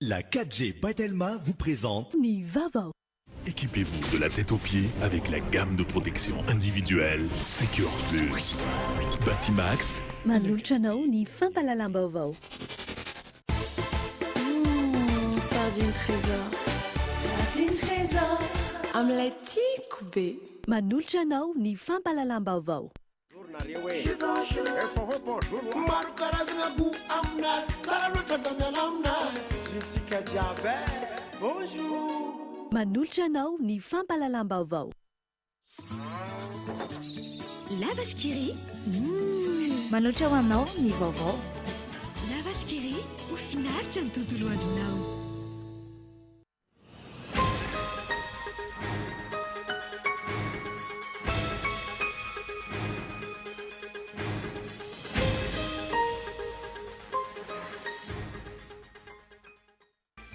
La 4G by Telma vous présente. Ny vaovao. Équipez-vous de la tête aux pieds avec la gamme de protection individuelle Secure Plus. Batimax. Manolotra anao ny fampahalalam-baovao. Mmh, sardine trésor. Sardine trésor. Amin'ilay tiako be. Manolotra anao ny fampahalalam-baovao. Maro karazana goût aminazy, tsara loatra za miala aminazy. Zitsika jiaby e, bonjour. Manolotra anao ny fampahalalam-baovao. La Vache qui rit. Mmh. Manolotra ho anao ny vaovao. La Vache qui rit, ho finaritra ny tontolo andronao.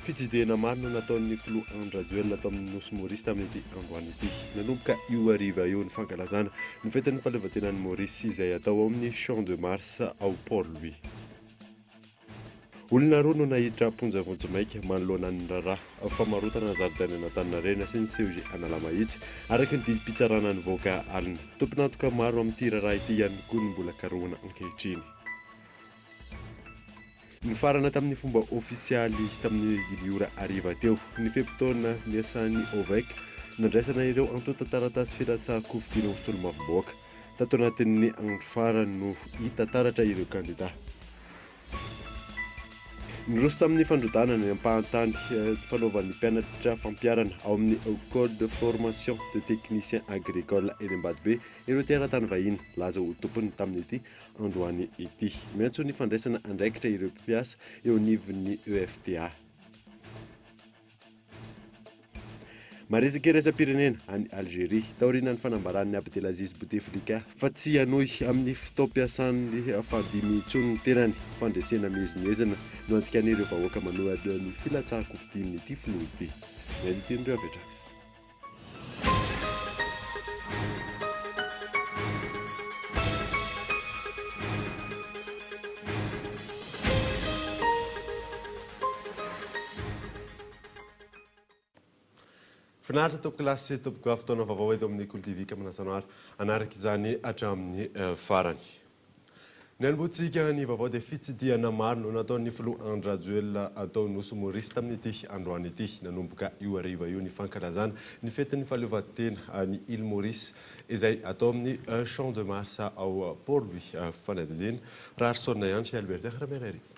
Fitsidihana maro no nataon'ny filoha Andry Rajoelina tao amin'ny Nosy Maurice tamin'ity androany ity. Nanomboka io hariva io ny fankalazana ny fetin'ny fahaleovantenan'i Maurice izay atao ao amin'ny Champ de Mars ao Port Louis. Olona roa no naiditra am-ponja vonjimaika manoloana ny raharaha famarotana zaridaina an'Antaninarenina sy ny CEG Analamahitsy, araka ny didim-pitsarana nivoaka alina. Tompon'antoka maro amin'ity raharaha ity ihany koa no mbola karohina ankehitriny. Nifarana tamin'ny fomba ofisialy tamin'ny dimy ora hariva teo ny fe-potoana niasan'ny OVEC nandraisana ireo antontan-taratasy filatsahan-kofidina ho solombavambahoaka. Tato anatin'ny andro farany no hita taratra ireo kandidà. Niroso tamin'ny fandrodanana ny ampahan-tany fanaovan'ny mpianatra fampiharana ao amin'ny Ecole de formation de technicien agricole eny Ambatobe ireo teratany vahiny laza ho tompony tamin'ity androany ity. Miantso ny fandraisana andraikitra ireo mpiasa eo anivon'ny EFTA. Maresaka iraisam-pirenena any Algeria, taorian'ny fanambaran'i Abdelaziz Bouteflika fa tsy hanohy amin'ny fotoam-piasan'ny fahadimy intsony ny tenany. Fandresena miezinezina no andikan'ireo vahoaka manohana ny filatsahan-kofidian'ity filoha ity. Mihaino ny tenin'ireo avy hatrany. Finaritra tompokolahy sy tompokovavy fotoana vaovao eto amin'ny Kolo TV ka manasa anao ary hanaraka izany hatramin'ny farany. Ny hanombohantsika ny vaovao dia fitsidihana maro no nataon'ny filoha Andry Rajoelina tao Nosy Maurice tamin'ity androany ity. Nanomboka io hariva io ny fankalazana ny fetin'ny fahaleovantena ny Île Maurice izay atao amin'ny Champ de Mars ao Port Louis. Fanadihadiana Raharison Andry Albertin Ramianarivo.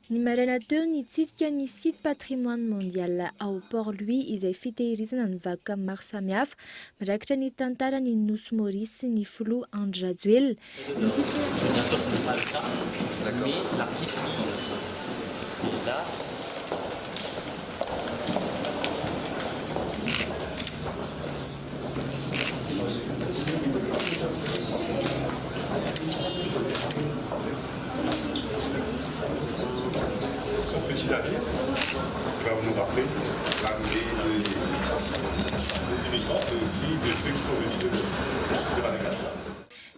Ny maraina teo, nitsidika ny site patrimoine mondial ao Port Louis izay fitehirizana ny vakoka maro samihafa mirakitra ny tantaran'ny Nosy Maurice ny filoha Andry Rajoelina. Nitsidika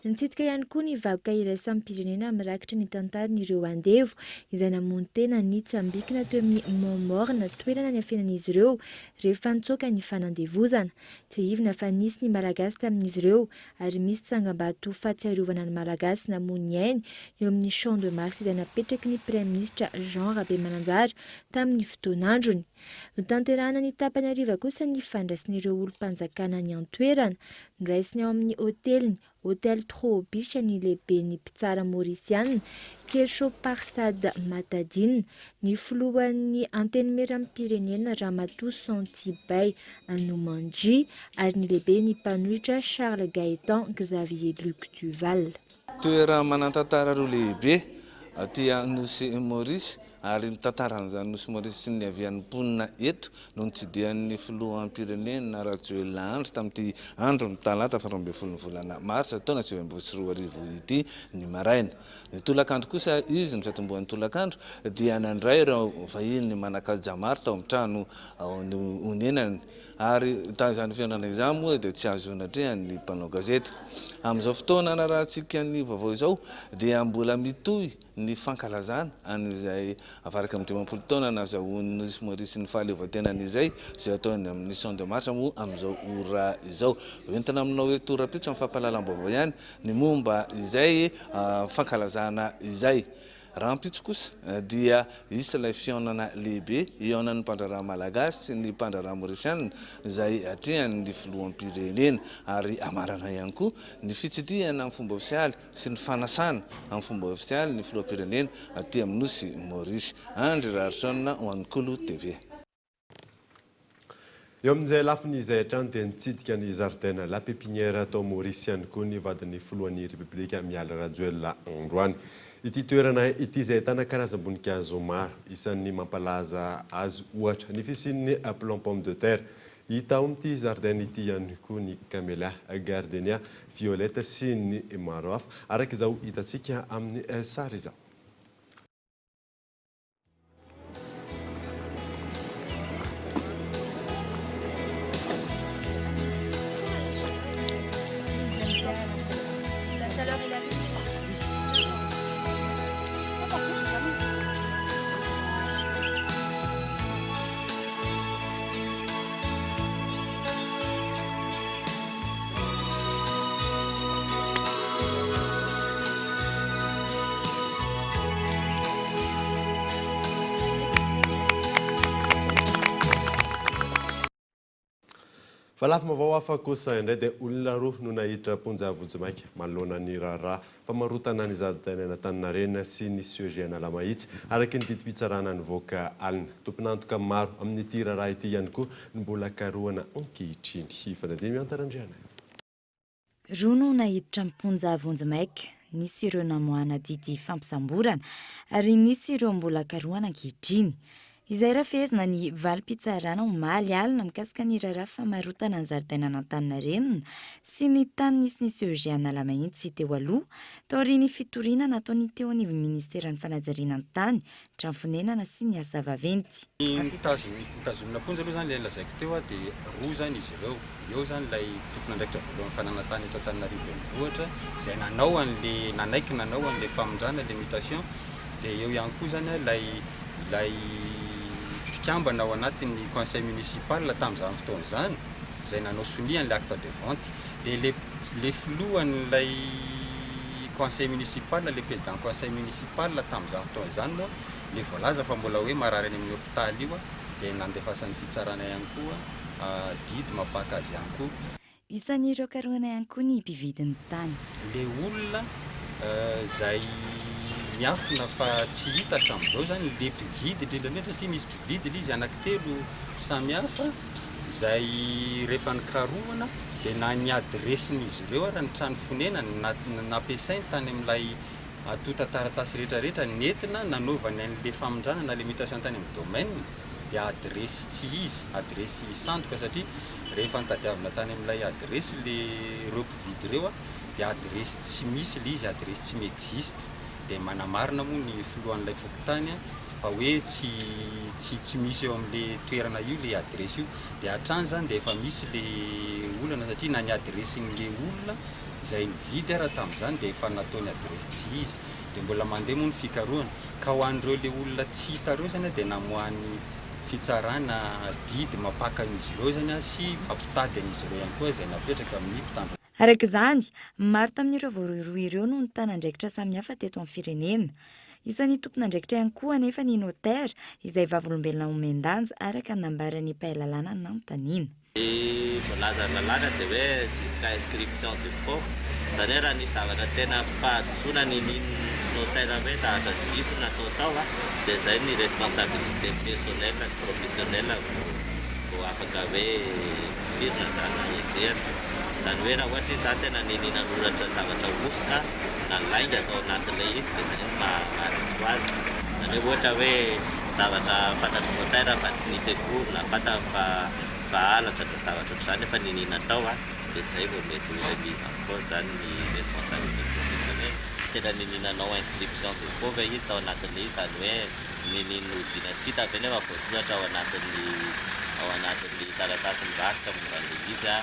Nitsidika ihany koa ny vakoka iraisam-pirenena mirakitra ny tantaran'ireo andevo izay namono tena nitsambikina teo amin'ny Mont Morne, toerana niafenan'izy ireo rehefa nitsoaka ny fanandevozana. Tsiahivina fa nisy ny Malagasy tamin'izy ireo ary misy tsangambato fahatsiarovana ny Malagasy namoy ny ainy eo amin'ny Champ de Mars izay napetraky ny Praiminisitra Jean Rabemananjara tamin'ny fotoan'androny. Notanterahana ny tapany hariva kosa ny fandraisan'ireo olom-panjakana any an-toerana. Noraisiny ao amin'ny hoteliny Hotel Troobich ny lehiben'ny mpitsara Maorisiana, Kershaw Parsad Matadeen, ny filohan'ny Antenimierampirenena Ramatoa Santi Bay Hanoomanjee ary ny lehiben'ny mpanohitra Charles Gaëtan Xavier Luc Duval. Toerana manan-tantara roa lehibe aty Nosy Maurice Ary ny tantaran'izany Nosy Maurice sy ny niavian'ny mponina eto no notsidihan'ny filoham-pirenena Rajoelina Andry tamin'ity andron'ny talata faha 12 ny volana martsa taona 2019 ity ny maraina. Ny tolakandro kosa izy, ny fiatombohan'ny tolakandro, dia nandray ireo vahiny manan-kaja maro tao amin'ny trano onenany. Ary izany fihaonana izany moa dia tsy azo natrehan'ny mpanao gazety. Amin'izao fotoana anarahantsika ny vaovao izao dia mbola mitohy ny fankalazana an'izay 51 taona nazahoan'ny Nosy Maurice ny fahaleovantenany izay, izay atao eny amin'ny Champ de Mars moa amin'izao ora izao. Hoentina aminao eto rahampitso amin'ny fampahalalam-baovao ihany ny momba izay fankalazana izay. Rahampitso kosa dia hisy ilay fihaonana lehibe hihaonan'ny mpandraharaha malagasy sy ny mpandraharaha maorisianina izay atrehan'ny filoham-pirenena ary hamarana ihany koa ny fitsidihana amin'ny fomba ofisialy sy ny fanasana amin'ny fomba ofisialy ny filoham-pirenena aty amin'ny nosy Maorisy. Andry Raharison ho an'ny Kolo TV. Eo amin'izay lafiny izay hatrany dia nitsidika ny zaridaina La Pépinière tao Maurice ihany koa ny vadin'ny filohan'ny Repoblika Mialy Rajoelina androany. Ity toerana ity izay ahitana karazam-boninkazo maro. Isan'ny mampalaza azy ohatra ny fisian'ny plant pomme de terre. Hita ao amin'ity zaridaina ity ihany koa ny camélia, gardenia, violette sy ny maro hafa araka izao hitantsika amin'ny sary izao. Fa lafim-baovao hafa kosa indray dia olona roa no naiditra am-ponja vonjimaika manoloana ny raharaha famarotana ny zaridainan'Antaninarenina sy ny CEG Analamahitsy araka ny didim-pitsarana nivoaka alina. Tompon'antoka maro amin'ity raharaha ity ihany koa no mbola karohana ankehitriny. Fanadihadiana Miantara Andrianaivo. Roa no naiditra am-ponja vonjimaika, nisy ireo namoahana didy fampisamborana ary nisy ireo mbola karohana ankehitriny. Izay raha fehezina ny valim-pitsarana omaly alina mikasika ny raharaha famarotana ny zaridainan'Antaninarenina sy ny tany nisy ny CEG Analamahitsy teo aloha, taorian'ny fitoriana nataon'ny teo anivon'ny minisiteran'ny fanajariana ny tany, trano fonenana sy ny asa vaventy. Ny nitazomina am-ponja aloha izany ilay nolazaiko teo dia roa izany izy ireo. Eo izany ilay tompon'andraikitra voalohan'ny fananan-tany eto Antananarivo Renivohitra izay nanao an'ilay, nanaiky nanao an'ilay famindrana, ilay mutation, dia eo ihany koa izany ilay ilay mpikambana ao anatin'ny conseil municipal tamin'izany fotoana izany izay nanao sonia an'ilay acte de vente. Dia ilay ilay filohan'ilay conseil municipal, ilay président conseil municipal tamin'izany fotoana izany moa, ilay voalaza fa mbola hoe marary any amin'ny hopitaly io dia nandefasan'ny fitsarana ihany koa didy mampaka azy ihany koa. Isan'ireo karohina ihany koa ny mpividy ny tany. Ilay olona izay miafina fa tsy hita hatramin'izao izany, ilay mpividy indrindra indrindra satria misy mpividy ilay izy anankitelo samy hafa izay rehefa nikarohana dia na ny adiresin'izy ireo ary ny trano fonenany nampiasainy tany amin'ilay antontan-taratasy rehetra rehetra nentina nanaovany an'ilay famindrana na ilay mutation tany amin'ny domaine dia adiresy tsy izy, adiresy sandoka satria rehefa notadiavina tany amin'ilay adiresy le ireo mpividy ireo dia adiresy tsy misy ilay izy, adiresy tsy mi-existe, dia manamarina moa ny filohan'ilay fokontany fa hoe tsy tsy tsy misy eo amin'ilay toerana io ilay adiresy io, dia hatrany izany dia efa misy ilay olana satria na ny adiresin'ilay olona izay nividy ara tamin'izany dia efa nataony adiresy tsy izy, dia mbola mandeha moa ny fikarohana, ka ho an'ireo ilay olona tsy hita ireo izany dia namoahan'ny fitsarana didy mampaka an'izy ireo izany sy mampitady an'izy ireo ihany koa izay napetraka amin'ny mpitandro. Araka izany, maro tamin'ireo voarohirohy ireo no nitana andraikitra samihafa teto amin'ny firenena. Isan'ny tompon'andraikitra ihany koa anefa ny notaire izay vavolombelona omen-danja araka ny nambaran'ny mpahay lalàna nanontaniana. Ny voalazan'ny lalàna dia hoe jusqu'à inscription du faux, izany hoe raha nisy zavatra tena fahadisoana ninian'ny notaire hoe zavatra diso natao tao dia izay ny responsabilité personnelle sy professionnelle vao afaka hoe tifirina izany na enjehina. Izany hoe raha ohatra izy izany tena niniana nanoratra zavatra hosoka na lainga tao anatin'ilay izy dia izay no maha-diso azy. Izany hoe ohatra hoe zavatra fantatry notaire fa tsy nisy akory na fantany fa fa halatra na zavatra ohatr'izany nefa niniana atao a, dia izay vao mety ho remise en cause izany ny responsabilité professionnelle. Tena niniana nanao inscription de faux ve izy tao anatin'ilay izy, izany hoe niniana nodiana tsy hita ve nefa voasoratra ao anatin'ny Ao anatin'ny taratasy mirakitra momba an'ilay izy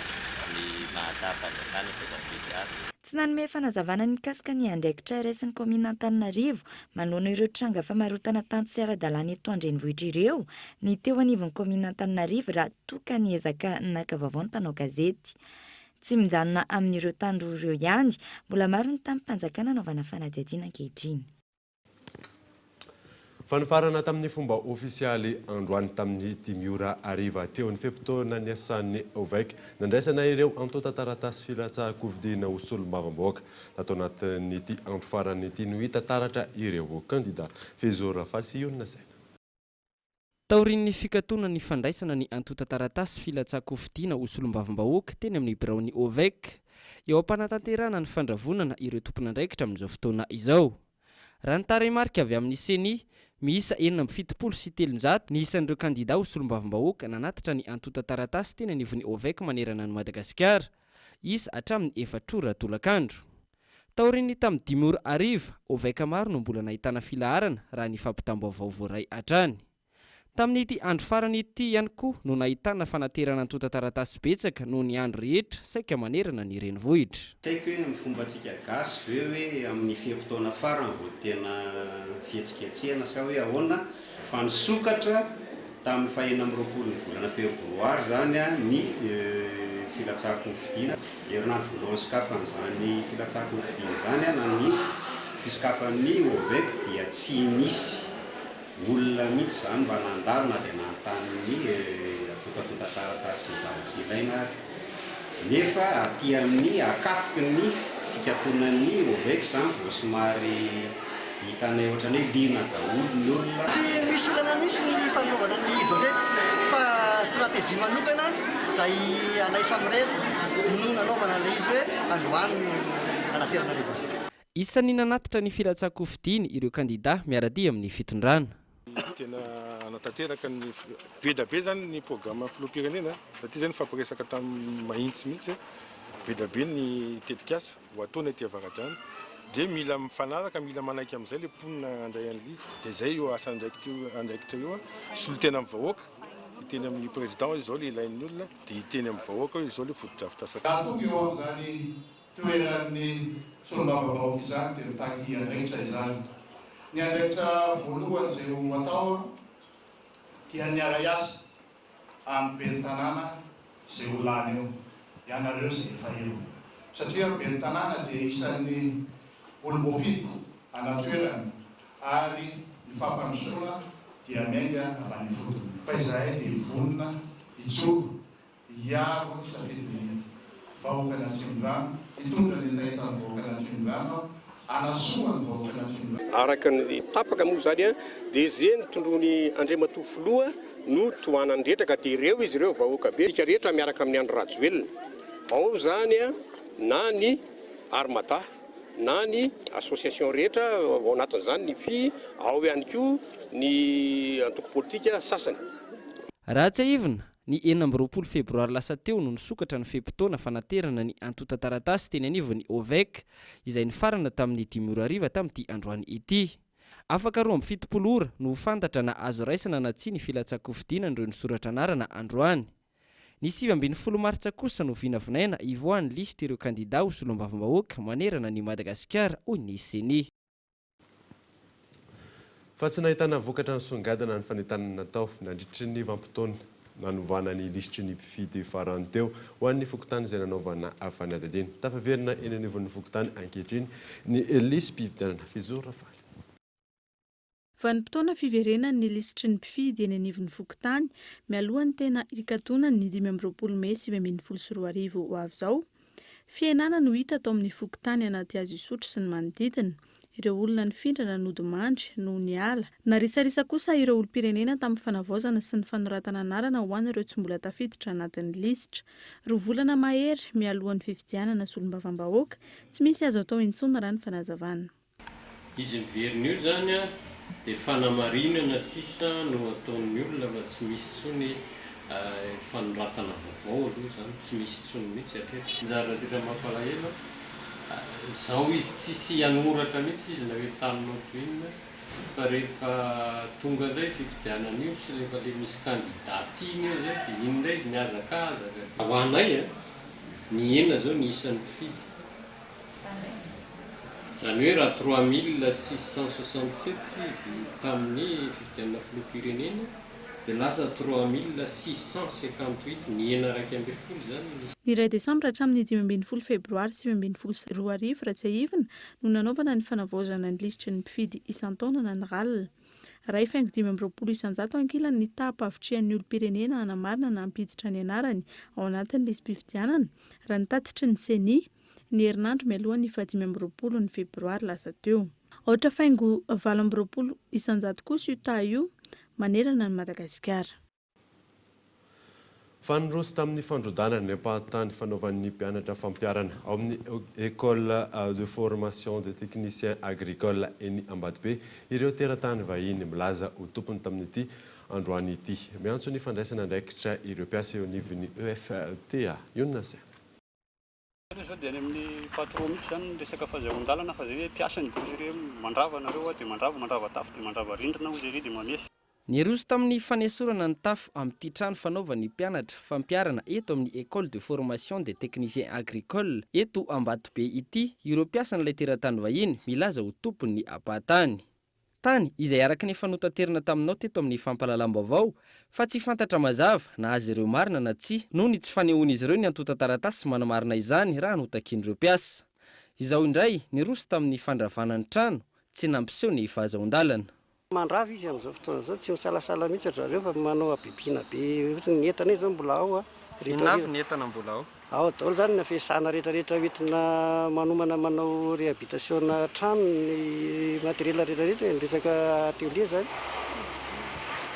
ny maha-taham-panjakana tsy voafidy azy. Tsy nanome fanazavana mikasika ny andraikitra raisin'ny kaominina Antananarivo manoloana ireo tranga famarotana tany tsy ara-dalàna eto an-drenivohitra ireo ny teo anivon'ny kaominina Antananarivo raha toa ka niezaka naka vaovao ny mpanao gazety. Tsy mijanona amin'ireo tany roa ireo ihany, mbola maro ny tanim-panjakana anaovana fanadihadiana ankehitriny. Fa nifarana tamin'ny fomba ofisialy androany tamin'ny dimy ora hariva teo ny fe-potoana niasan'ny OVEC nandraisana ireo antontan-taratasy filatsahan-kofidina ho solombavambahoaka. Tato anatin'ity andro farany ity no hita taratra ireo kandida. Fehizoro Rafaly sy Ionona Saina. Taorian'ny fikatonan'ny fandraisana ny antontan-taratasy filatsahan-kofidina ho solombavambahoaka teny amin'ny biraon'ny OVEC, eo am-panatanterahana ny fandravonana ireo tompon'andraikitra amin'izao fotoana izao. Raha ny tarehimarika avy amin'ny Ceni, miisa 376 ny isan'ireo kandida ho solombavambahoaka nanatitra ny antontan-taratasy teny anivon'ny OVEC manerana an'i Madagasikara, isa hatramin'ny efatr'ora tolakandro. Taorian'ny tamin'ny dimy ora hariva, OVEC maro no mbola nahitana filaharana raha ny fampitam-baovao voaray hatrany. Tamin'ity andro farany ity ihany koa no nahitana fanaterana antontan-taratasy betsaka noho ny andro rehetra saika manerana ny renivohitra. Tsy haiko hoe amin'ny fombantsika gasy ve hoe amin'ny fe-potoana farany vao tena fihetsiketsehana sa hoe ahoana fa nisokatra Tamin'ny faha 26 ny volana febroary izany ny filatsahan-kofidina. Herinandro voalohany sokafan'izany filatsahan-kofidina izany na ny fisokafan'ny OVEC dia tsy nisy olona mihitsy izany mba nandalo na dia nanontany ny antontantontan-taratasy sy ny zavatra ilaina ary. Nefa aty amin'ny akatoky ny fikatonan'ny OVEC izany vao somary hitanay ohatran'ny hoe liana daholo ny olona. Tsy misy olana mihitsy ny fanaovana ny dossier fa stratégie manokana izay anay samirery no nanaovana ilay izy hoe androany no nanaterana ilay dossier. Isan'ny nanatitra ny filatsahan-kofidiny ireo kandida miara-dia amin'ny fitondrana. Tena hanatanteraka ny be da be zany ny programme filoham-pirenena satria zay nifampiresaka tamin'ny Mahitsy mihitsy be da be ny tetikasa ho ataony aty Avaradrano dia mila mifanaraka mila manaiky amin'izay le mponina handray an'ilay izy dia zay io asa andraikitra io andraikitra io solontena amin'ny vahoaka hiteny amin'ny président hoe izao le ilain'ny olona dia hiteny amin'ny vahoaka hoe izao le fotodrafitrasa Raha tonga eo amin'izany toeran'ny solombavambahoaka izany dia mitaky andraikitra izany. Ny andraikitra voalohany izay ho atao dia ny hiara-hiasa amin'ny ben'ny tanàna izay ho lany eo, ianareo izay efa eo. Satria ny ben'ny tanàna dia isan'ny olom-boafidy ana-toerana ary ny fampandrosoana dia miainga avy any ifotony. Fa izahay dia vonona hijoro Hiaro ny safidin'ny vahoakan'Atsimondrano, hitondra ny hetahetan'ny vahoakan'Atsimondrano aho, hanasoa ny vahoakan'Atsimondrano. Araka ny tapaka moa izany dia ze notondroiny Andriamatoa Filoha no tohanany rehetra ka dia ireo izy ireo vahoaka be isika rehetra miaraka amin'i Andry Rajoelina. Ao izany na ny Armada na ny association rehetra ao anatin'izany ny fy, ao ihany koa ny antoko politika sasany. Raha tsiahivina, Ny 26 febroary lasa teo no nisokatra ny fe-potoana fanaterana ny antontan-taratasy teny anivon'ny OVEC, izay nifarana tamin'ny dimy ora hariva tamin'ity androany ity. Afaka 72 ora no ho fantatra na azo raisina na tsia ny filatsahan-kofidinan'ireo nisoratra anarana androany. Ny 19 martsa kosa no vinavinaina hivoahan'ny lisitr'ireo kandidà ho solombavambahoaka manerana an'i Madagasikara, hoy ny Ceni. Fa tsy nahitana vokatra nisongadina ny fanentanana natao nandritry ny vanim-potoana nanovana ny lisitry ny mpifidy farany teo ho an'ny fokontany izay nanaovana fanadihadiana. Tafaverina eny anivon'ny fokontany ankehitriny ny lisi-pifidianana. Fizoro Rafaly. Vanim-potoana fiverenan'ny lisitry ny mpifidy eny anivon'ny fokontany mialohan'ny tena hikatonany ny 25 mey 2019 ho avy izao. Fihenana no hita tao amin'ny fokontany Anatihazo Isotry sy ny manodidina. Ireo olona nifindra na nodimandry no niala. Narisarisa kosa ireo olom-pirenena tamin'ny fanavaozana sy ny fanoratana anarana ho an'ireo tsy mbola tafiditra anatin'ny lisitra. Roa volana mahery mialohan'ny fifidianana solombavambahoaka, tsy misy azo atao intsony raha ny fanazavana. Izy miverina io zany an dia fanamarinana sisa no ataon'ny olona fa tsy misy intsony fanoratana vaovao aloha zany, tsy misy intsony mihitsy hatreto. Ny zavatra tena mampalahelo an, zao izy tsisy hanoratra mihitsy izy na hoe taninao toy inona. Fa rehefa tonga indray io fifidianana io sy rehefa le misy candidat tiany eo zay dia iny indray izy mihazakazaka dia. Ho anay a, nihena zao ny isan'ny mpifidy. Izany hoe raha 3667 izy tamin'ny fifidianana filoham-pirenena dia lasa 3658, nihena 11 izany ny. Ny iray desambra hatramin'ny 15 febroary 2019 raha tsiahivina no nanaovana ny fanavaozana ny lisitry ny mpifidy isan-taona na ny RAL. 1.25% ankilany ny taham-pahavitrihan'ny olom-pirenena hanamarina na hampiditra ny anarany ao anatin'ny lisi-pifidianana, raha ny tatitry ny Ceni. ny herinandro mialoha ny faha 25 ny febroary lasa teo. Aotra faingo 28% kosa io taha io manerana an'i Madagasikara. Fa niroso tamin'ny fandrodanana ny ampahan-tany fanaovan'ny mpianatra fampiharana ao amin'ny Ecole de formation des techniciens agricoles eny Ambatobe ireo teratany vahiny milaza ho tompony tamin'ity androany ity. Miantso ny fandraisana andraikitra ireo mpiasa eo anivon'ny EFTA. Ionona Saina. Nareo zao dia any amin'ny patron mihitsy zany ny resaka fazahoan-dalana fa zay hoe mpiasany dia hoy zareo hoe mandrava nareo a dia mandrava, mandrava tafo dia mandrava rindrina hoy zareo dia mamefy. Niroso tamin'ny fanesorana ny tafo amin'ity trano fanaovan'ny mpianatra fampiharana eto amin'ny Ecole de formation des techniciens agricoles eto Ambatobe ity ireo mpiasan'ilay teratany vahiny milaza ho tompon'ny ampahatany. Tany izay araka ny efa notaterina taminao teto amin'ny fampahalalam-baovao fa tsy fantatra mazava na azy ireo marina na tsia noho ny tsy fanehoan'izy ireo ny antontan-taratasy manamarina izany raha notakian'ireo mpiasa. Izao indray niroso tamin'ny fandravana ny trano tsy nampiseho ny fahazahoan-dalana. Mandrava izy amin'izao fotoana izao, tsy misalasala mihitsy ry zareo fa manao habibiana be fotsiny, ny entanay izao mbola ao a, reto Inona avy ny entana mbola ao? Ao daholo izany ny fiasana rehetra rehetra hoentina manomana manao réhabitation-na trano, ny matériel rehetra rehetra e, ny resaka atelier izany.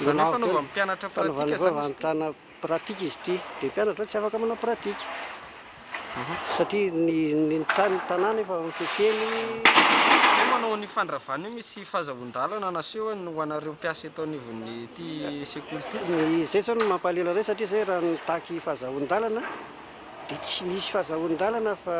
Izany hoe fanaovan'ny mpianatra pratique izany izy ity? Fanaovana pratique izy ity, dia mpianatra tsy afaka manao pratique satria ny ny tany tanàna efa mifefeny. Hoe manao an'io fandravana io misy fahazahoan-dalana nasehony ho anareo mpiasa eto anivon'ity sekoly ity? Ny izay zao no mampalahelo anay satria zay raha nitaky fahazahoan-dalana dia tsy nisy fahazahoan-dalana fa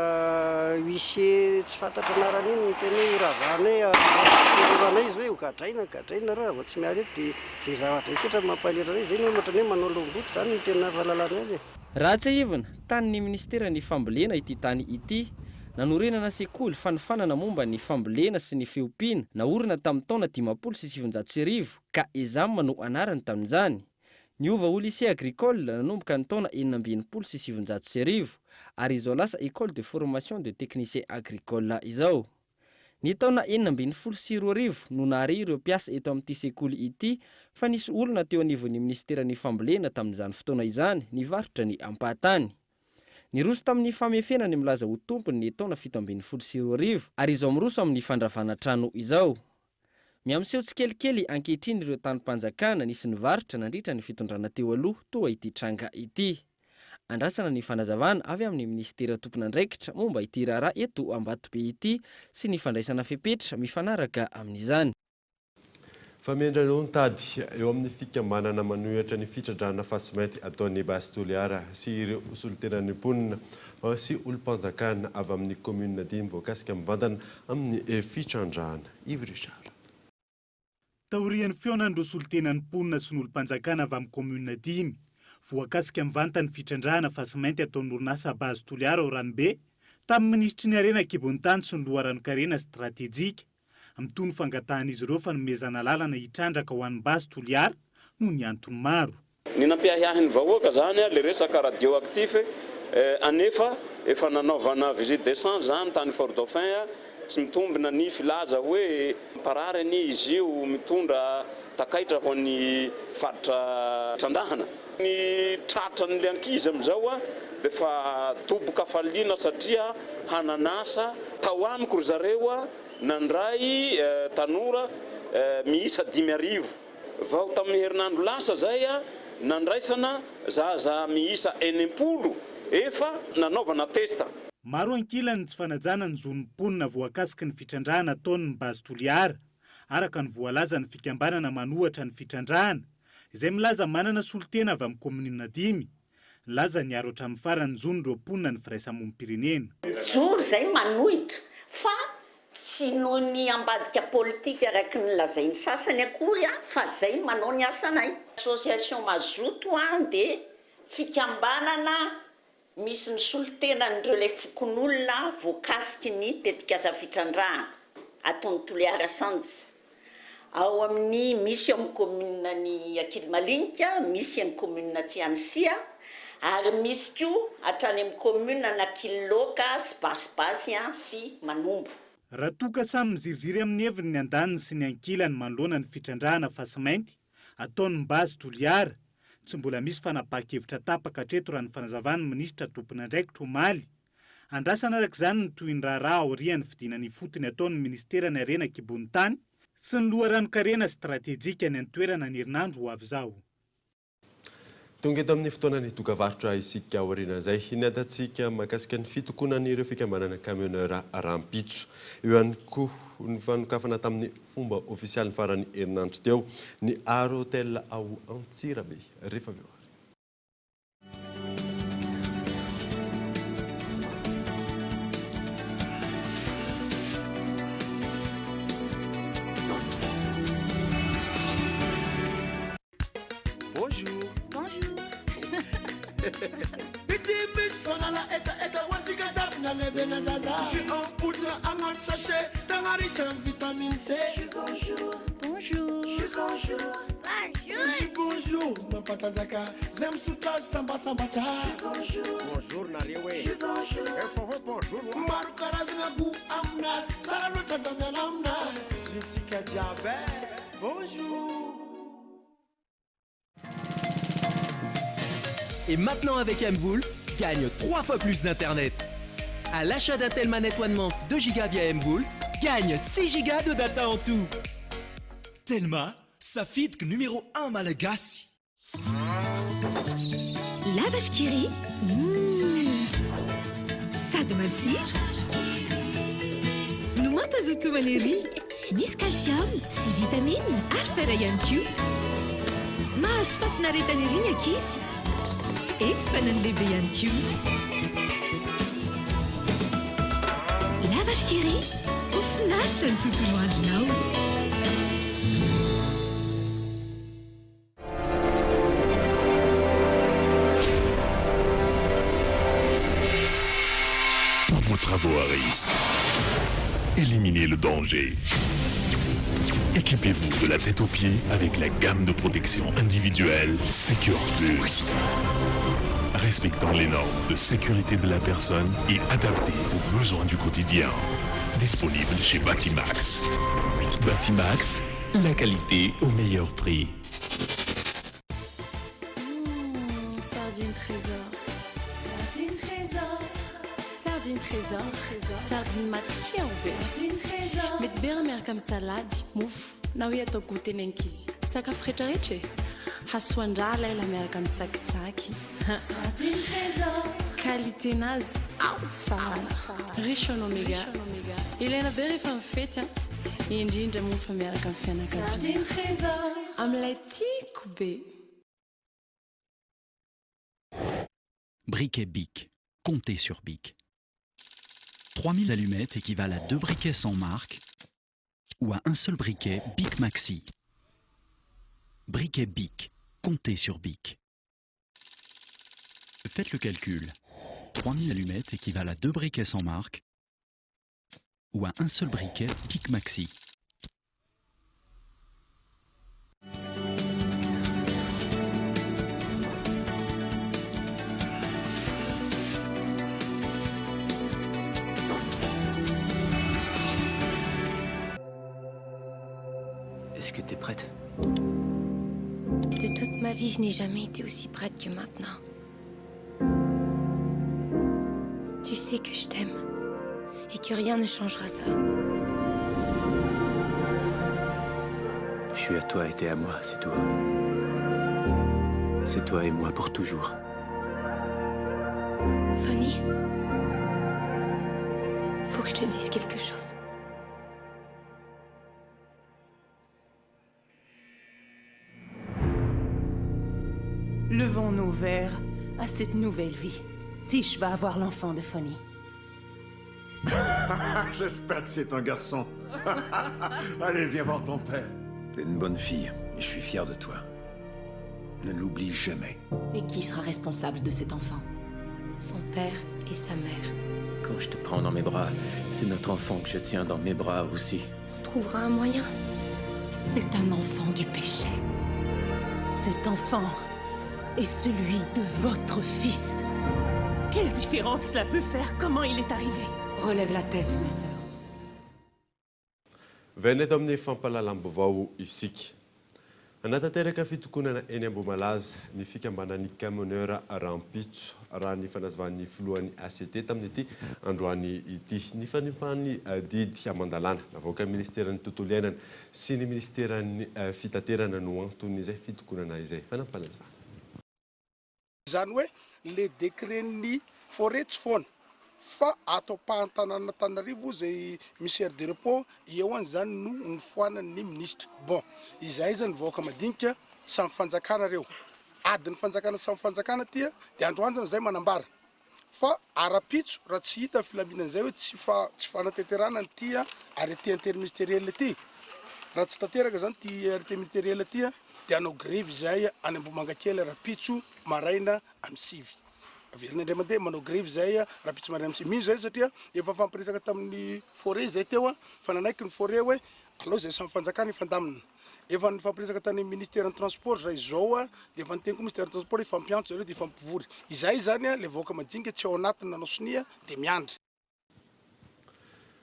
huissier tsy fantatra anarana iny no niteny hoe horavanay horavanay izy hoe hogadraina gadraina nareo raha vao tsy miala eto dia izay zavatra izay toetra no mampalahelo anay izay no ohatran'ny hoe manao loham-boto izany no tena fahalalana azy e. Raha tsiahivina, tanin'ny minisiteran'ny Fambolena ity tany ity. Nanorenana sekoly fanofanana momba ny fambolena sy ny fiompiana naorina tamin'ny taona 1950 ka ESAM no anarany tamin'izany. Niova ho Lycée Agricole nanomboka ny taona 1966 ary izao lasa Ecole de Formation de Techniciens Agricoles izao. Ny taona 2016 no nahare ireo mpiasa eto amin'ity sekoly ity fa nisy olona teo anivon'ny minisiteran'ny Fambolena tamin'izany fotoana izany nivarotra ny ampahatany. Niroso tamin'ny famefena ny milaza ho tompony ny taona 2017 ary izao miroso amin'ny fandravana trano izao. Mihamiseho tsikelikely ankehitriny ireo tanim-panjakana nisy nivarotra nandritra ny fitondrana teo aloha toa ity tranga ity. Andrasana ny fanazavana avy amin'ny minisitera tompon'andraikitra momba ity raharaha eto Ambatobe ity sy ny fandraisana fepetra mifanaraka amin'izany. Famendrano ny tady eo amin'ny fikambanana manohitra ny fitradrahana fasimainty ataon'ny Base Toliara sy ireo solontenan'ny mponina sy olom-panjakana avy amin'ny kaominina dimy voakasika mivantana amin'ny fitrandrahana. Yves Richard. Taorian'ny fihaonan'ireo solontenan'ny mponina sy ny olom-panjakana avy amin'ny kaominina dimy voakasika mivantana ny fitrandrahana fasimainty ataon'ny orinasa Base Toliara ao Ranobe tamin'ny minisitry ny Harena an-kibon'ny tany sy ny loharanon-karena stratejika Mitohy ny fangatahan'izy ireo fanomezana alalana hitrandraka ho an'ny Base Toliara noho ny antony maro. Ny nampiahiahy ny vahoaka zany le resaka radioactif anefa efa nanaovana visite d'echange zany tany Fort Dauphin tsy mitombina ny filaza hoe mamparary anie izy io mitondra takaitra ho an'ny faritra trandahana. Ny tratran'le ankizy amizao dia efa dobo-kafaliana satria hanan'asa. Tao amiko ry zareo nandray tanora miisa 5000. Vao tamin'ny herinandro lasa izay nandraisana zaza miisa 60 efa nanaovana test. Maro ankilany ny tsy fanajana ny zon'ny mponina voakasiky ny fitrandrahana ataon'ny Base Toliara, araka ny voalazan'ny fikambanana manohatra ny fitrandrahana, izay milaza manana solontena avy amin'ny kaominina dimy, nilaza niaro hatramin'ny farany ny zon'ireo mponina ny firaisamonim-pirenena. Mijoro izay manohitra fa. Tsy noho ny ambadika politika araka ny lazain'ny sasany akory fa zay no manao ny asanay. Association Mazoto dia fikambanana misy ny solontenan'ireo ilay fokonolona voakasiky ny tetikasa fitrandrahana ataon'ny Toliara Sands. Ao amin'ny misy eo amin'ny kaominina ny Ankilimalinika, misy any kaominina Tsianisia ary misy koa hatrany amin'ny kaominina an'Ankililoaka sy Basibasy sy Manombo. Raha toa ka samy miziriziry amin'ny heviny ny andaniny sy ny ankilany manoloana ny fitrandrahana fasimainty ataon'ny Base Toliara, tsy mbola misy fanapahan-kevitra tapaka hatreto raha ny fanazavan'ny minisitra tompon'andraikitra omaly. Andrasana araka izany ny tohin'ny raharaha aorian'ny fidinana ifotony ataon'ny minisiteran'ny Harena an-kibon'ny tany sy ny loharanon-karena stratejika any an-toerana ny herinandro ho avy izao. Tonga eto amin'ny fotoanan'ny dokavarotra isika aorianan'izay niadantsika mahakasika ny fitokonan'ireo fikambanana camionneur rahampitso. Eo ihany koa ny fanokafana tamin'ny fomba ofisialy ny faran'ny herinandro teo ny Art Hotel ao Antsirabe. Rehefa avy eo ary. Bonjour. Bonjour. Ity misy fanala hetaheta ho antsika jiaby na lehibe na zaza. Jus en poudre agnaty sachet tegna riche en vitamine C. Jus bonjour. Bonjour. Jus bonjour. Bonjour. Jus bonjour mampatanjaka zay misotro azy sambasambatra. Jus bonjour. Bonjour nareo e. Jus bonjour. Efa hoe bonjour wa. Maro karazagna goût aminazy tsara loatra za miala aminazy. Jus tsika jiaby e. Bonjour. Et maintenant avec Mvoul, gagne 3 fois plus d'internet. À l'achat d'un Telma Net One Month 2 Go via Mvoul, gagne 6 Go de data en tout. Telma, safidiko numéro 1 malagasy. La Vache qui rit, Mmh! Sady matsiro no mampazoto homana ery. Misy calcium sy vitamine ary fer ihany koa. Mahazo fahafinaretana ery ny ankizy. Eny fa na ny lehibe ihany koa. La Vache qui rit, ho finaritra ny tontolo andronao. Pour vos travaux à risque, éliminez le danger. Équipez-vous de la tête aux pieds avec la gamme de protection individuelle Secure Plus. Respectant les normes de sécurité de la personne et adaptée aux besoins du quotidien. Disponible chez Batimax. Batimax, la qualité au meilleur prix. Mmh, sardine trésor. Sardine trésor. Sardine trésor. Sardine matsiro be. Sardine trésor. Mety be raha miaraka amin'ny salady, mofo, na hoe atao goûter ny ankizy. Sakafo rehetrarehetra e. Hasoan-draha ilay miaraka amin'ny tsakitsaky. Sardine trésor. Qualité nazy ao tsara. Riche en oméga. Ilaina be rehefa mifety an. Indrindra moa fa miaraka amin'ny fianakaviana. Sardine trésor. Amin'ilay tiako be. Briquet Bic. Comptez sur Bic. 3000 allumettes équivalent à deux briquets sans marque ou à un seul briquet Bic Maxi. Briquet Bic. Comptez sur Bic. Faites le calcul. 3000 allumettes équivalent à deux briquets sans marque ou à un seul briquet Bic Maxi. Est-ce que t'es prête De toute ma vie, je n'ai jamais été aussi prête que maintenant. Tu sais que je t'aime et que rien ne changera ça. Je suis à toi et t'es à moi, c'est tout. C'est toi et moi pour toujours. Fanny, faut que je te dise quelque chose. Levons nos verres à cette nouvelle vie. Tish va avoir l'enfant de Fonny. J'espère que c'est un garçon. Allez, viens voir ton père. T'es une bonne fille et je suis fier de toi. Ne l'oublie jamais. Et qui sera responsable de cet enfant Son père et sa mère. Quand je te prends dans mes bras, c'est notre enfant que je tiens dans mes bras aussi. On trouvera un moyen. C'est un enfant du péché. Cet enfant est celui de votre fils. Quelle différence cela peut faire Comment il est arrivé Relève la tête, ma sœur. Miverina eto amin'ny fampahalalam-baovao isika. Hanatanteraka fitokonana eny Ambohimalaza ny fikambanan'ny camionneur rahampitso, raha ny fanazavan'ny filohan'ny ACT tamin'ity androany ity. Ny fanipahan'ny didy aman-dalàna navoakan'ny minisiteran'ny tontolo iainana sy ny minisiteran'ny fitaterana no anton'izay fitokonana izay. Fanampin'izany. Izany hoe le décret-n'ny forêt tsy foana fa ato ampahan-tanànan'Antananarivo izay misy aire de repos eo any izany no nofoanan'ny minisitra. Bon, izahay izany vahoaka madinika samy fanjakana reo, adin'ny fanjakana samy fanjakana aty dia androany izany izahay manambara fa arapitso raha tsy hita ny filaminan'izay hoe tsy fa tsy fanatanterahana an'ity arrêté interministériel ity, raha tsy tanteraka izany ity arrêté ministériel ity dia hanao grevy izahay any Ambohimangakely rahampitso maraina amin'ny sivy. Averina indray mandeha, manao grevy izahay rahampitso maraina amin'ny sivy. Mino izahay satria efa nifampiresaka tamin'ny forêt izahay teo fa nanaiky ny forêt hoe aleo izay samy fanjakana hifandamina. Efa nifampiresaka tany amin'ny ministeran'ny transport zahay izao dia efa niteny koa ministeran'ny transport hifampiantso zareo dia hifampivory. Izahay izany ilay vahoaka majinika tsy ao anatiny nanao sonia dia miandry.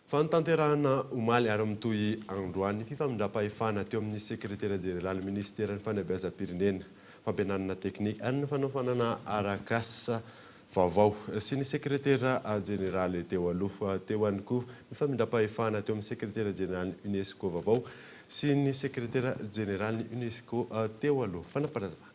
Fanatanterahana omaly ary mitohy androany ny fifamindram-pahefana teo amin'ny sekretera jeneralin'ny minisiteran'ny fanabeazam-pirenena, fampianarana teknika ary ny fanofanana arak'asa vaovao sy ny sekretera jeneraly teo aloha. Teo ihany koa ny famindram-pahefana teo amin'ny sekretera jeneralin'ny Unesco vaovao sy ny sekretera jeneralin'ny Unesco teo aloha. Fanapanazavana.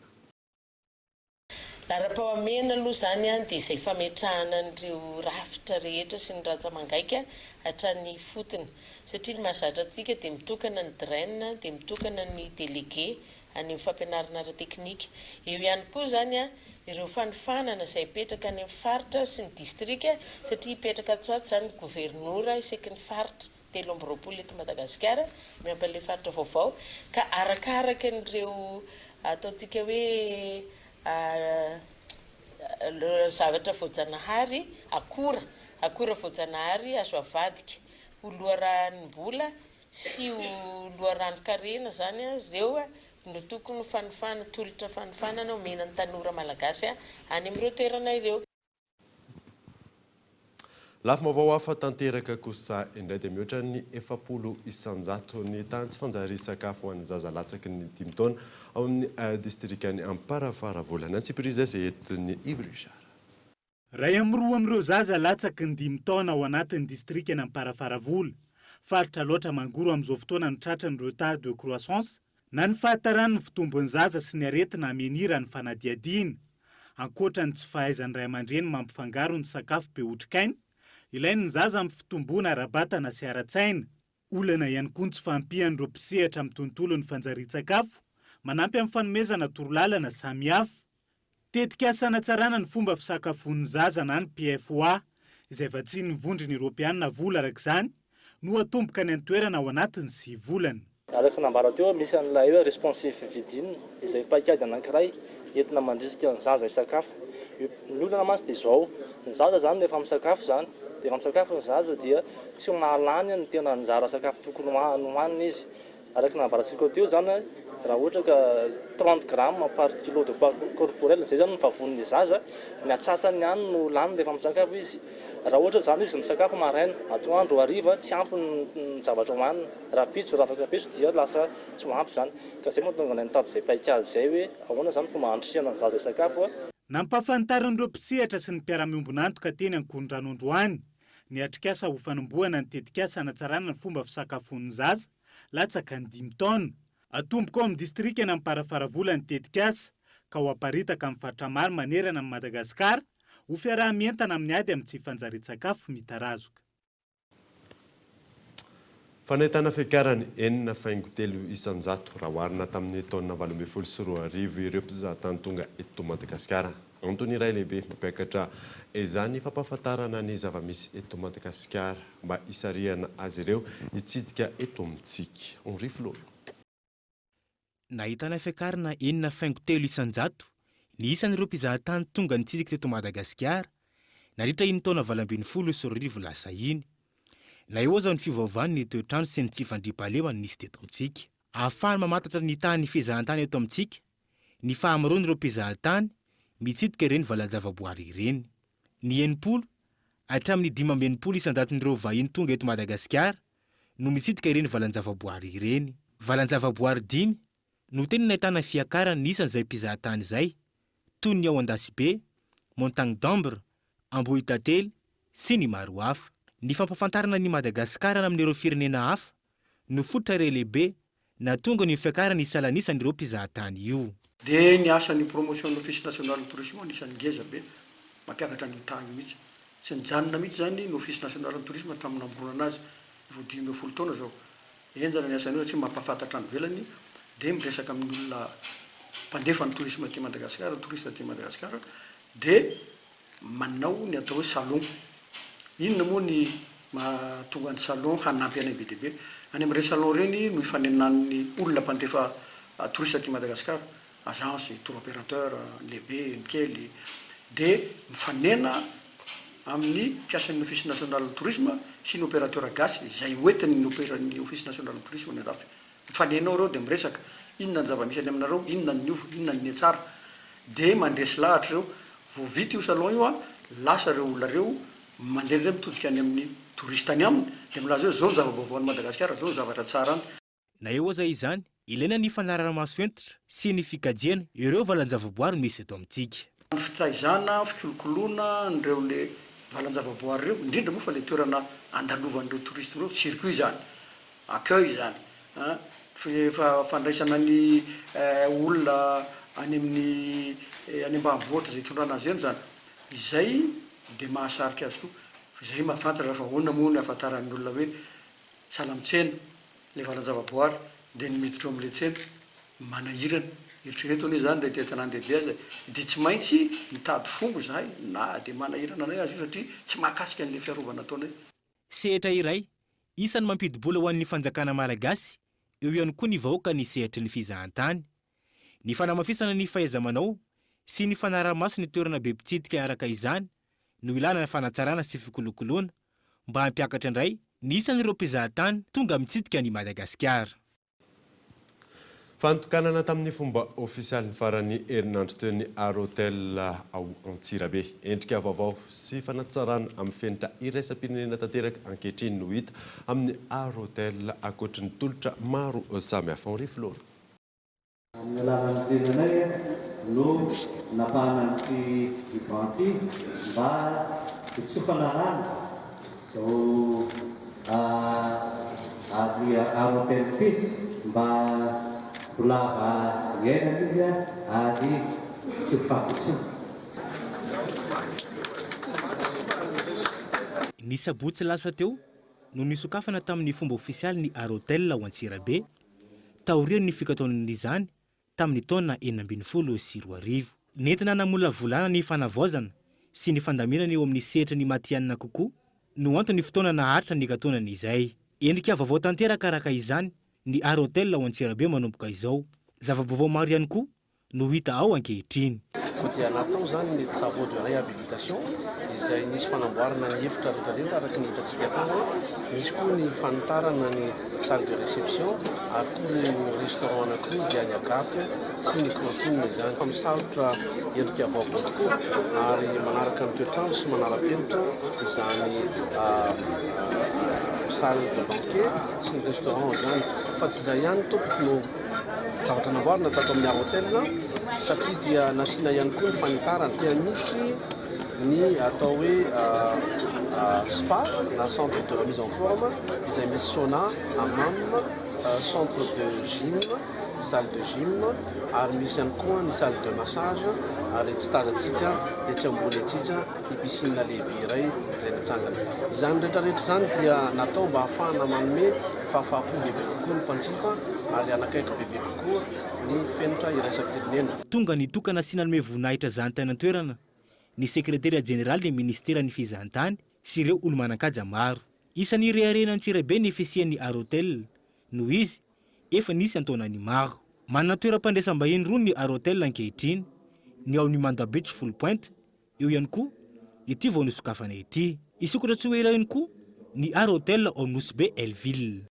Laharam-pahamehana aloha izany dia izay fametrahana an'ireo rafitra rehetra sy ny rantsa-mangaika hatrany ifotony. Satria ny mahazatra antsika dia mitokana ny DREN, dia mitokana ny délégué any amin'ny fampianarana ara-teknika. Eo ihany koa izany ireo fanofanana izay hipetraka any amin'ny faritra sy ny distrika satria hipetraka atsy ho atsy izany ny governora isaky ny faritra 23 eto Madagasikara miampy an'ilay faritra vaovao ka arakaraka an'ireo ataontsika hoe zavatra voajanahary, akora, akora voajanahary azo avadika ho loharanom-bola sy ho loharanon-karena izany ireo no tokony ho fanofana, tolotra fanofanana omena ny tanora malagasy any amin'ireo toerana ireo. Lafim-baovao hafa tanteraka kosa indray dia mihoatra ny 40% ny tahan'ny tsy fanjarian-tsakafo ho an'ny zaza latsaky ny dimy taona ao amin'ny distrikan'i Amparafaravola. Antsipiriza izay entin'i Yves Richard. Iray amin'ny roa amin'ireo zaza latsaky ny dimy taona ao anatin'ny distrikan'Amparafaravola, faritra Alaotra Mangoro amin'izao fotoana no tratran'ny retard de croissance na ny fahataran'ny fitombon'ny zaza sy ny aretina amenira ny fanadihadiana. Ankoatra ny tsy fahaizan'ny ray aman-dreny mampifangaro ny sakafo be otrikaina ilain'ny zaza amin'ny fitomboana ara-batana sy ara-tsaina, Olana ihany koa ny tsy fahampian'ireo mpisehatra amin'ny tontolon'ny fanjarian-tsakafo manampy amin'ny fanomezana torolalana samihafa. Tetikasa hanatsarana ny fomba fisakafoan'ny zaza na ny PFOA, izay vatsian'ny Vondrona Eoropeanina vola araka izany, no hatomboka any an-toerana ao anatin'ny sivy volana. Araka ny nambara teo, misy an'ilay hoe responsive feeding, izay paikady anankiray entina mandrisika ny zaza hisakafo. Ny olana mantsy dia izao, ny zaza izany rehefa misakafo izany, dia rehefa misakafo ny zaza dia tsy mahalany ny tena anjara sakafo tokony hohaniny izy. Araka ny nambarantsika teo izany, raha ohatra ka 30 grammes par kilo de poids corporel, izay izany ny vavonin'ny zaza, ny atsasany ihany no lany rehefa misakafo izy. Raha ohatra izany izy misakafo maraina, atoandro, hariva, tsy ampy ny zavatra hohanina. Rahampitso, rahampitso dia lasa tsy ho ampy izany. Ka izay mahatonga anay nitady izay paikady izay hoe ahoana izany fomba handrisihana ny zaza hisakafo. Nampahafantarin'ireo mpisehatra sy ny mpiara-miombon'antoka teny Ankorondrano androany ny atrikasa ho fanombohana ny tetikasa hanatsarana ny fomba fisakafoan'ny zaza latsaka ny dimy taona. Atomboka ao amin'ny distrikan'Amparafaravola ny tetikasa ka ho aparitaka amin'ny faritra maro manerana an'i Madagasikara ho fiaraha-mientana amin'ny ady amin'ny tsy fanjarian-tsakafo mitarazoka. Fanentana fiakarany 6.3% raha oharina tamin'ny taona 2018 ireo mpizahatany tonga eto Madagasikara. Antony iray lehibe mampiakatra izany fampahafantarana ny zava-misy eto Madagasikara mba hisarihana azy ireo hitsidika eto amintsika. Henri Florian. Nahitana fiakarana 6,3% ny isan'ireo mpizahatany tonga nitsidika teto Madagasikara nandritra iny taona 2018 lasa iny. Na eo aza ny fiovaovan'ny toetr'andro sy ny tsy fandriampahalemana nisy teto amintsika. Ahafahana mamantatra ny tahan'ny fizahantany eto amintsika ny fahamaroan'ireo mpizahatany mitsidika ireny valan-javaboary ireny. Ny 60 hatramin'ny 65 isan-jaton'ireo vahiny tonga eto Madagasikara no mitsidika ireny valan-javaboary ireny. Valan-javaboary dimy no tena nahitana fiakarana ny isan'izay mpizahatany izay, toy ny ao Andasibe, Montagne d'Ambre, Ambohitantely, sy ny maro hafa. Ny fampahafantarana an'i Madagasikara amin'ireo firenena hafa no fototra iray lehibe nahatonga an'io fiakarana isalanisan'ireo mpizahatany io. Dia ny asan'ny promotion ny Office national ny tourisme anisan'ny ngeza be mampiakatra an'io taha io mihitsy. Tsy nijanona mihitsy izany ny Office national ny tourisme hatramin'ny namoronana azy, efa ho 15 taona izao. Henjana ny asan'io satria mampahafantatra any ivelany dia miresaka amin'ny olona mpandefa ny tourisme aty Madagasikara, touriste aty Madagasikara dia manao ny atao hoe salon. Inona moa ny mahatonga ny salon hanampy anay be dia be? Any amin'ireny salon ireny no ifanenan'ny olona mpandefa touriste aty Madagasikara, agence, tour opérateur, ny lehibe, ny kely, dia mifanena amin'ny mpiasan'ny Office national du tourisme sy ny opérateur gasy izay hoentin'ny ny Office national du tourisme any andafy. Mifanena ao ireo dia miresaka, inona ny zava-misy any aminareo, inona ny niova, inona ny nihatsara. Dia mandresy lahatra ireo. Vao vita io salon io an, lasa ireo olona ireo, mandeha indray mitodika any amin'ny touriste any aminy, dia milaza hoe izao ny zava-baovao any Madagasikara, izao ny zavatra tsara any. Na eo aza izany, ilaina ny fanarahamaso hentitra sy ny fikajiana ireo valan-javaboary misy eto amintsika. Ny fitaizana, fikolokoloana an'ireo le valan-javaboary ireo, indrindra moa fa le toerana andalovan'ireo touriste ireo, circuit izany, accueil izany an, fandraisana ny olona any amin'ny any ambanivohitra izay itondrana azy eny izany, izay dia mahasarika azy koa, fa izay mahafantatra fa ahoana moa ny ahafantaran'ny olona hoe sahala amin'ny tsena, ilay valan-javaboary dia ny miditra ao amin'ilay tsena, manahirana, eritrereto anie izany raha ety an-tanàn-dehibe aza e, dia tsy maintsy mitady fomba izahay na dia manahirana anay aza io satria tsy mahakasika an'ilay fiarovana ataonay. Sehatra iray isan'ny mampidi-bola ho an'ny fanjakana malagasy, eo ihany koa ny vahoaka ny sehatry ny fizahantany. Ny fanamafisana ny fahaiza-manao sy ny fanaraha-maso ny toerana be mpitsidika araka izany no ilana ny fanatsarana sy fikolokoloana mba hampiakatra indray ny isan'ireo mpizahatany tonga mitsidika an'i Madagasikara. Fanokanana tamin'ny fomba ofisialy ny faran'ny herinandro teo ny Art Hotel ao Antsirabe. Endrika vaovao sy fanatsarana amin'ny fenitra iraisam-pirenena tanteraka ankehitriny no hita amin'ny Art Hotel ankoatry ny tolotra maro samihafa. Henri Flora. Amin'ny alalan'ny tenanay no napahana an'ity ruban ity mba hitsofana rano izao ary Art Hotel ity mba ho lava iainana izy ary tsy ho faty intsony. Ny sabotsy lasa teo no nisokafana tamin'ny fomba ofisialy ny Art Hotel ao Antsirabe, taorian'ny fikataonan'izany tamin'ny taona 2016. Nentina namolavolana ny fanavaozana sy ny fandaminana eo amin'ny sehatry ny matihanina kokoa no anton'ny fotoana naharitra nikatonana izay. Endrika vaovao tanteraka araka izany ny Art Hotel ao Antsirabe manomboka izao. Zava-baovao maro ihany koa no hita ao ankehitriny. Koa dia natao izany ny travaux de réhabilitation izay nisy fanamboarana ny efitra rehetra rehetra araka ny hitantsika tany, nisy koa ny fanitarana ny salle de réception ary koa ireo restaurant anankiroa dia ny Agape sy ny Cantine izany. Misalotra endrika vaovao tokoa ary manaraka ny toetr'andro sy manara-penitra izany salle de banquet sy ny restaurant izany. Fa tsy izay ihany tompoko no. Zavatra namboarina tato amin'ny Art Hotel satria dia nasiana ihany koa ny fanitarana. Dia misy ny atao hoe spa na centre de remise en forme izay misy sauna, hammam, centre de gym, salle de gym ary misy ihany koa ny salle de massage ary tsy tazantsika etsy ambony etsy ny piscine lehibe iray izay natsangana. Izany rehetra rehetra izany dia natao mba hahafahana manome fahafaham-po bebe kokoa ny mpanjifa ary hanakaiky bebe kokoa ny. ny fenitra iraisam-pirenena. Tonga nitokana sy nanome voninahitra izany tany an-toerana ny sekretera jeneralin'ny minisiteran'ny fizahantany sy ireo olo-manan-kaja maro. Isan'ny reharehana Antsirabe ny fisian'ny Art Hotel noho izy efa nisy an-taonany maro. Manana toeram-pandraisam-bahiny roa ny Art Hotel ankehitriny, ny ao amin'ny Manda Beach Foulpointe, eo ihany koa ity vao nosokafana ity. Hisokatra tsy ho ela ihany koa ny Art Hotel ao Nosy Be Hell Ville.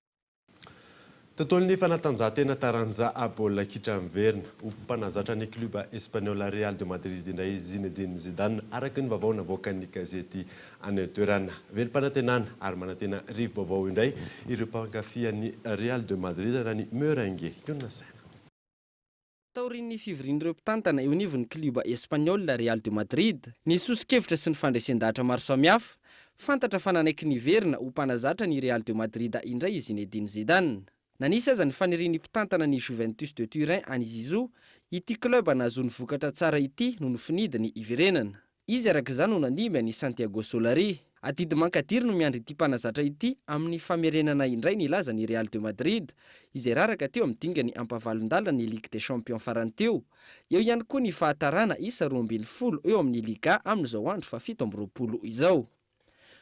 Tontolon'ny fanatanjahantena taranja baolina kitra miverina ho mpanazatra ny klioba espaniola Real de Madrid indray i Zinedine Zidane, araka ny vaovao navoakan'ny gazety any an-toerana. Velom-panantenana ary manantena rivo-baovao indray ireo mpankafy an'ny Real de Madrid na ny Merengue. Ionona saina. Taorian'ny fivorian'ireo mpitantana eo anivon'ny klioba espaniola Real de Madrid, ny soso-kevitra sy ny fandresen-dahatra maro samihafa, fantatra fa nanaiky niverina ho mpanazatra ny Real de Madrid indray i Zinedine Zidane. Na nisy aza ny fanirian'ny mpitantana ny Juventus de Turin an'i Zizou, ity club nahazoany vokatra tsara ity no nofinidiny hiverenana. Izy araka izany no nandimby an'i Santiago Solari. Adidy mankadiry no miandry ity mpanazatra ity amin'ny famerenana indray ny lazan'ny Real de Madrid, izay raraka teo amin'ny dingan'ny ampahavalon-dalan'ny Ligue des Champions farany teo. Eo ihany koa ny fahatarana isa 12 eo amin'ny Liga amin'izao andro fahafito amby roapolo izao.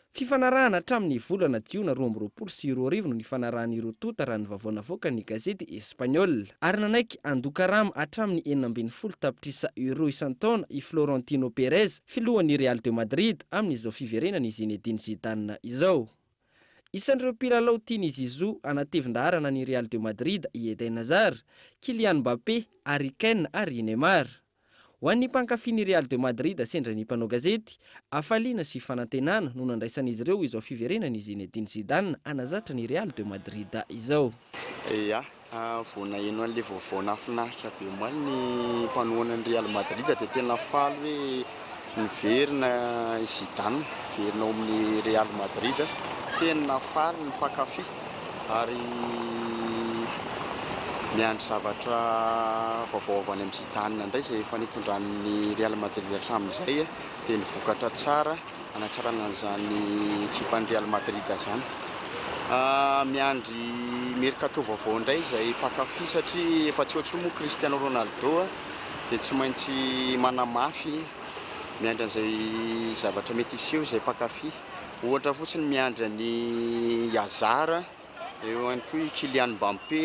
Fifanarahana hatramin'ny volana jiona 2022 no nifanarahan'ireo tonta raha ny vaovao navoakan'ny gazety Espaniola. Ary nanaiky handoa karama hatramin'ny 16 tapitrisa euros isan-taona i Florentino Perez, filohan'ny Real de Madrid, amin'izao fiverenan'i Zinedine Zidane izao. Isan'ireo mpilalao tian'i Zizou hanatevin-daharana ny Real de Madrid i Eden Hazard, Kylian Mbappé, Harry Kane ary i Neymar. Ho an'ny mpankafy ny Real de Madrid sendra ny mpanao gazety, hafaliana sy fanantenana no nandraisan'izy ireo izao fiverenan'i Zinedine Zidane hanazatra ny Real de Madrid izao. Ya, vao naheno an'ilay vaovao nahafinaritra be omaly ny mpanohana ny Real Madrid dia tena faly hoe niverina i Zidane, niverina ao amin'ny Real Madrid. Tena faly ny mpankafy. Ary miandry zavatra vaovao avy any amin'i Zidane indray izay efa nitondran'ny Real Madrid hatramin'izay dia ny vokatra tsara hanatsarana an'izany ekipan'ny Real Madrid izany. Miandry mercato vaovao indray izay mpankafy satria efa tsy eo intsony moa Cristiano Ronaldo dia tsy maintsy manamafy miandry an'izay zavatra mety hiseho izay mpankafy. Ohatra fotsiny miandry an'i Hazard, eo ihany koa i Kylian Mbappé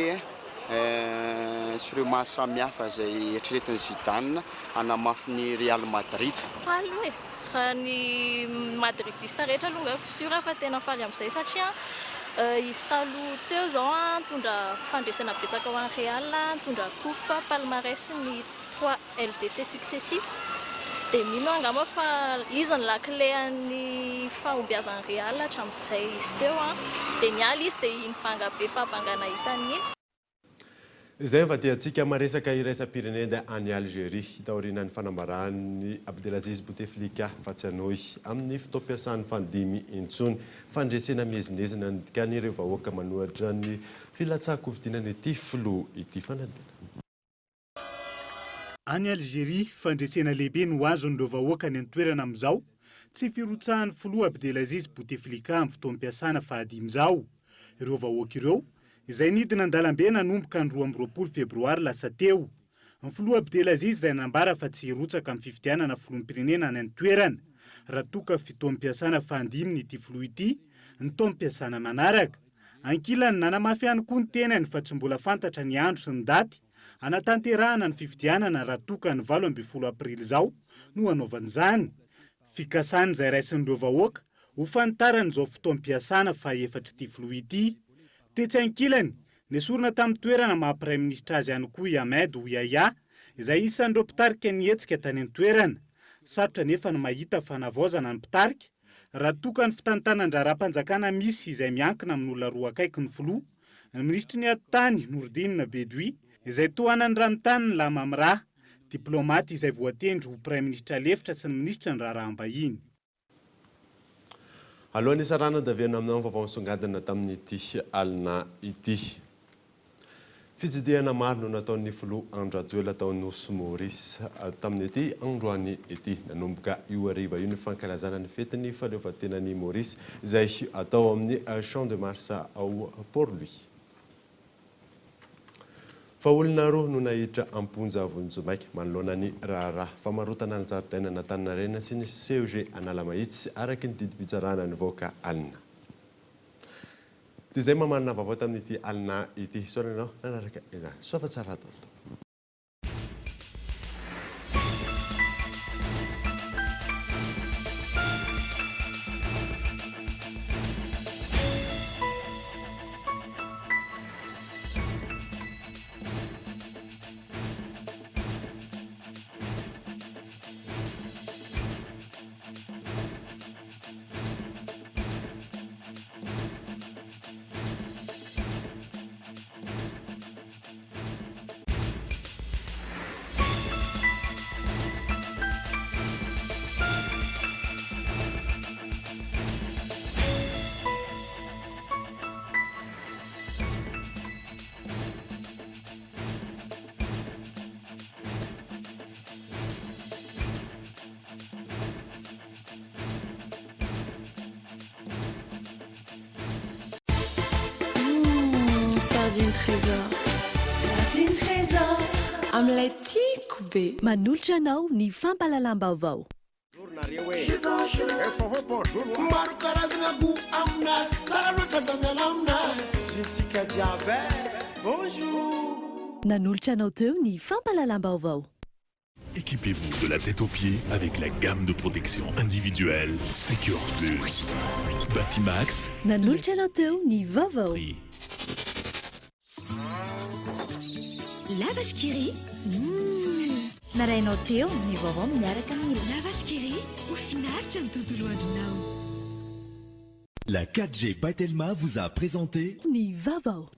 sy ireo maro samihafa izay eritreretin'i Zidane hanamafy ny Real Madrid. Faly aloha e! Raha ny madridista rehetra aloha angamba sûr fa tena faly amin'izay satria izy taloha teo izao nitondra fandresena betsaka ho an'ny Real, nitondra coupe, palmarès ny trois LDC successifs dia mino aho angamba fa izy ny lakile an'ny fahombiazan'ny Real hatramin'izay izy teo an, dia niala izy dia iny banga be fahabangana hitany iny. Izay fa dia antsika maresaka iraisam-pirenena any Algeria, taorian'ny fanambaran'i Abdelaziz Bouteflika fa tsy hanohy amin'ny fotoam-piasany fahadimy intsony. Fandresena miezinezina ny dikan'ireo vahoaka manohitra ny filatsahan-kofidiana ity filoha ity fanadinana. Any Algeria, fandresena lehibe no azon'ireo vahoaka any an-toerana amin'izao tsy firotsahan'ny filoha Abdelaziz Bouteflika amin'ny fotoam-piasana fahadimy izao. Ireo vahoaka ireo, izay nidina an-dalambe nanomboka ny 22 febroary lasa teo. Ny filoha Abdelaziz izay nambara fa tsy hirotsaka amin'ny fifidianana filoham-pirenena any an-toerana raha toa ka fotoam-piasana fahadiminy ity filoha ity ny taom-piasana manaraka. Ankilany, nanamafy ihany koa ny tenany fa tsy mbola fantatra ny andro sy ny daty hanatanterahana ny fifidianana raha toa ka ny 18 aprily izao no hanaovana izany. Fikasana izay raisin'ireo vahoaka ho fanitarana izao fotoam-piasana fahaefatr'ity filoha ity. Tetsy ankilany, nesorina tamin'ny toerana maha praiminisitra azy ihany koa i Ahmed Ouyahia, izay isan'ireo mpitarika ny hetsika tany an-toerana. Sarotra anefa ny mahita fanavaozana ny mpitarika raha toa ka ny fitantanan-draharaham-panjakana misy izay miankina amin'olona roa akaiky ny filoha, ny minisitry ny atitany, Nourdine Bedoui, izay tohanan'ny Ramtane Lamamra, diplaomaty izay voatendry ho praiminisitra lefitra sy ny minisitry ny raharaham-bahiny. Alohan'ny hisarahana dia averina aminao ny vaovao nisongadina tamin'ity alina ity. Fitsidihana maro no nataon'ny filoha Andry Rajoelina tao Nosy Maurice tamin'ity androany ity. Nanomboka io hariva io ny fankalazana ny fetin'ny fahaleovantenan'i Maurice izay atao amin'ny Champ de Mars ao Port Louis. Fa olona roa no naiditra am-ponja vonjimaika manoloana ny raharaha famarotana ny zaridainan'Antaninarenina sy ny CEG Analamahitsy, araka ny didim-pitsarana nivoaka alina. Dia izay mamarana vaovao tamin'ity alina ity. Isaorana ianao nanaraka izany. Soa fa tsara daholo tompoko. Mmh, sardine trésor. Sardine trésor. Amin'ilay tiako be. Manolotra anao ny fampahalalam-baovao. Maro karazagna goût aminazy, tsara loatra za miala aminazy. Zontsika jiaby eh, bonjour. Nanolotra anao teo ny fampahalalam-baovao. Équipez-vous de la tête aux pieds avec la gamme de protection individuelle Secure Plus. Batimax. Nanolotra anao teo ny vaovao. La Vache qui rit. Mmh. Narahinao teo ny vaovao miaraka amin'ny La Vache qui rit. Ho finaritra ny tontolo andronao. La 4G by Telma vous a présenté ny vaovao.